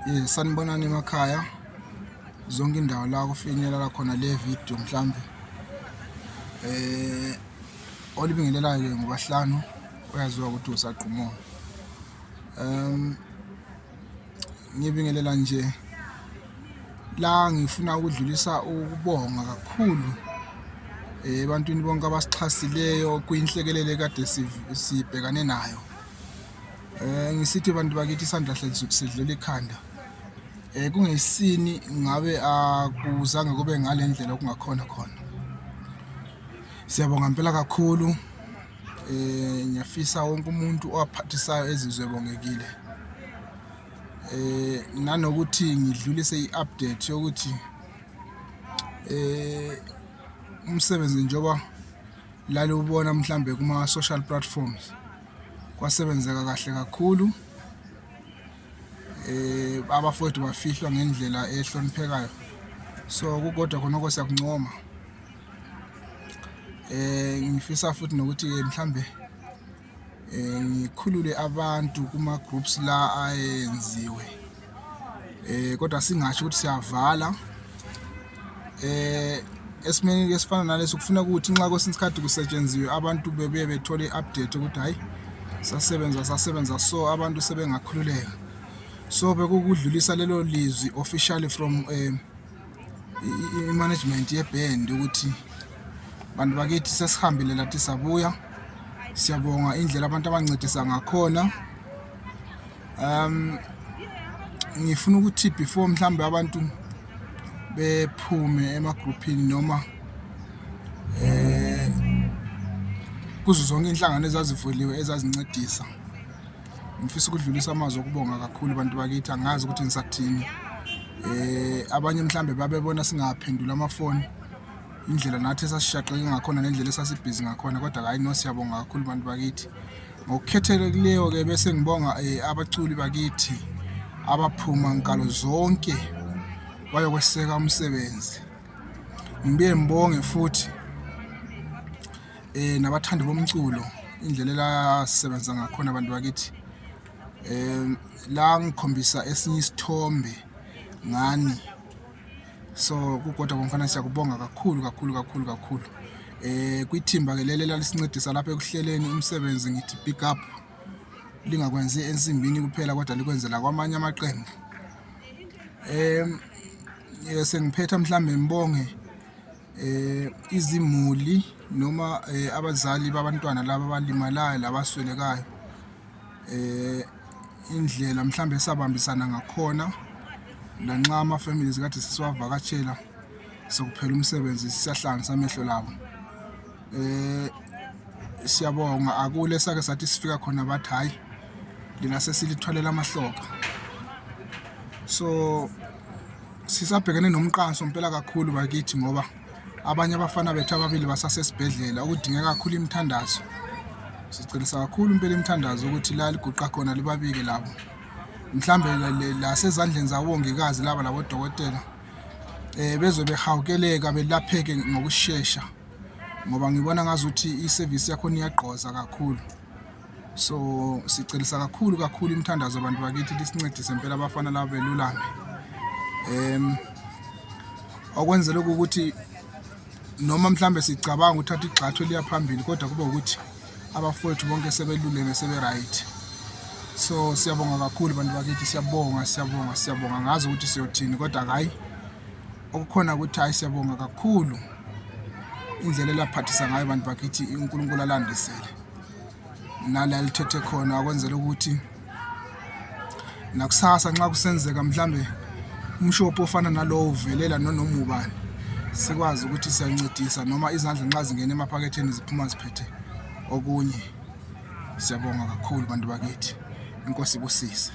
Yes, sanibonani emakhaya. Zonke indawo la kufinyelela khona le video mhlambe. Eh olibingelelayo ke ngobahlanu oyaziwa ukuthi usagqumona. Ngibingelela nje la ngifuna ukudlulisa ukubonga kakhulu ebantwini bonke abasixhasileyo kwinhlekelele kade sibhekane nayo. Ngisithi bantu bakithi isandla sidlula ikhanda. Kungesini ngabe akuzange kube ngale ndlela okungakhona khona. Siyabonga impela kakhulu. Ngiyafisa wonke umuntu owaphathisayo ezizwe ebongekile. Nanokuthi ngidlulise i-update yokuthi umsebenzi njengoba laliwubona mhlambe kuma-social platforms kwasebenzeka kahle kakhulu. Abafowethu bafihlwa ngendlela ehloniphekayo, so kukodwa khonoko siyakuncoma. Ngifisa futhi nokuthi-ke mhlambe ngikhulule abantu kuma-groups la ayenziwe, kodwa singasho ukuthi siyavala. Esimeni esifana naleso kufuna ukuthi nxa kwesinye isikhathi kusetshenziwe abantu bebuye bethole i-update ukuthi hhayi sasebenza sasebenza, so abantu sebengakhululeka. So bekukudlulisa lelo lizwi officially from i-management ye-band ukuthi bantu bakithi sesihambile lathi sabuya. Siyabonga indlela abantu abancedisa ngakhona. Ngifuna ukuthi before mhlambe abantu bephume emagruphini noma kuzo zonke inhlangano ezazivuliwe ezazincedisa, ngifisa ukudlulisa amazwi okubonga kakhulu bantu bakithi. Angazi ukuthi ngisathini. Abanye mhlambe babebona singaphenduli amafoni, indlela nathi esasishaqeke ngakhona nendlela esasibhizi ngakhona, kodwa hhayi no, siyabonga kakhulu bantu bakithi. Ngokukhethekileyo-ke bese ngibonga abaculi bakithi abaphuma nkalo zonke bayokweseka umsebenzi. Ngibuye ngibonge futhi nabathandi bomculo indlela elasebenza ngakhona bantu bakithi. La ngikhombisa esinye isithombe ngani, so kukodwa komfana siyakubonga kakhulu kakhulu kakhulu kakhulu. Kwithimba ke leli elalisincedisa lapha ekuhleleni umsebenzi, ngithi big up, lingakwenzi ensimbini kuphela kodwa likwenzela kwamanye amaqembu. Sengiphetha mhlambe ngibonge izimuli noma abazali babantwana laba abalimalayo labaswelekayo, indlela mhlambe esabambisana ngakhona lanxa ama-families kade sisiwavakatshela sekuphela umsebenzi sisahlanganisa amehlo labo. Siyabonga akule sake sathi sifika khona bathi hhayi lina sesilithwalela amahloka. So sisabhekene nomqanso impela kakhulu bakithi, ngoba abanye abafana bethu ababili basasesibhedlela okudingeka kakhulu imithandazo. Sicelisa kakhulu impela imithandazo ukuthi la liguqa khona libabike labo, mhlambe la sezandleni zabongikazi laba labodokotela, bezwe behawukeleka belapheke ngokushesha, ngoba ngibona ngazuthi isevisi yakhona iyagqoza kakhulu. So sicelisa kakhulu kakhulu imithandazo abantu bakithi, lisincedise impela abafana laba belulame. Okwenzela ukuthi noma mhlambe sicabanga ukuthatha igxathu eliya phambili, kodwa kube ukuthi abafowethu bonke sebeluleme sebe-right. So siyabonga kakhulu bantu bakithi, siyabonga siyabonga siyabonga. Ngazi ukuthi siyothini, kodwa hhayi okukhona ukuthi hhayi siyabonga kakhulu indlela elaphathisa ngayo bantu bakithi. UNkulunkulu alandisele nala lithethe khona, kwenzela ukuthi nakusasa nxa kusenzeka mhlambe umshophi ofana nalowo uvelela nonoma ubani, sikwazi ukuthi siyancedisa, noma izandla nxa zingena emaphaketheni ziphuma ziphethe okunye. Siyabonga kakhulu bantu bakithi, inkosi ibusise.